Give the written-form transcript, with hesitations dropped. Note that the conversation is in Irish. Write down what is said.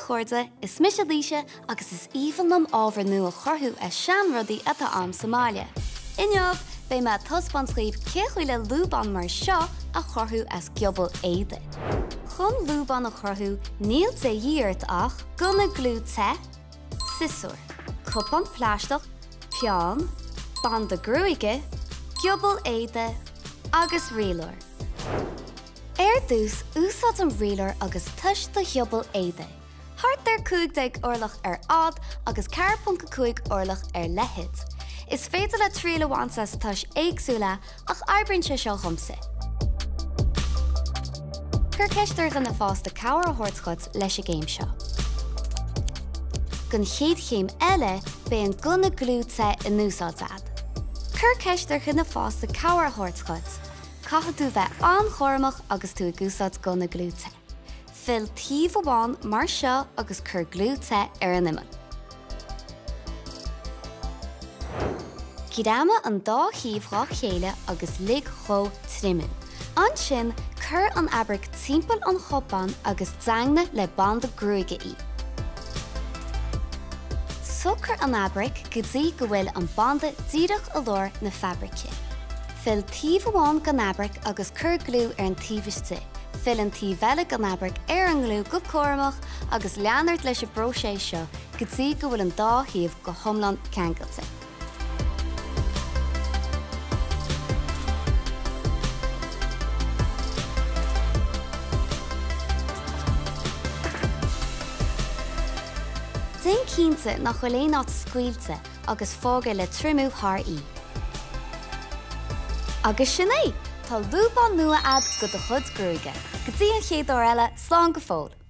a chairde, is mise Laoise agus is aoibhinn liom ábhar nua a chruthú as sean-rudaí atá a'm sa mbaile. Inniu, beidh mé ag taispeáint dhaoibh cé chaoi le lúbán mar seo a chruthú as giobal éadaigh. Chun lúbán a chruthú, níl de dhíth ort ach, gunna gliú te, siosúr, cupán plaisteach, peann, banda gruaige, giobal éadaigh agus rialóir. Ar dtús, úsáid an rialóir agus tomhais do ghiobal éadaigh, thart ar 15 orlach ar fhad agus 4.5 orlach ar leithead. Is féidir leat triail a bhaint as tomhais éagsúla ach oibríonn sé seo dhomsa. Cuir ceist ar dhuine fásta cabhair a thabhairt dhuit leis an gcéim seo. Don chéad chéim eile, beidh an gunna gliú te in úsáid a'd. Cuir ceist ar dhuine fásta cabhair a thabhairt dhuit. Caithfidh tú bheith an-chúramach agus tú ag úsáid gunna gliú te. Fill taobh amháin mar seo agus cuir gliú te ar an imeall. Greamaigh an dá thaobh dhá chéile agus lig dhó triomú. Ansin, cuir an fhabraic timpeall an chupáin agus daingnigh le banda gruaige í. Socraigh an fhabraic go dtí go bhfuil an banda díreach i lár na fabraice. Fill taobh amháin den fhabraic agus cuir gliú ar an taobh istigh. Fill an taobh eile den fhabraic ar an ngliú go cúramach agus lean ort leis an bpróiseas seo go dtí go bhfuil an dá thaobh go hiomlán ceangailte. Déan cinnte nach bhfuil aon áit scaoilte agus fág é le triomú thar oíche. Agus sin é! Tá lúbán nua a'd do do chuid gruaige. Go dtí an chéad uair eile, slán go fóill!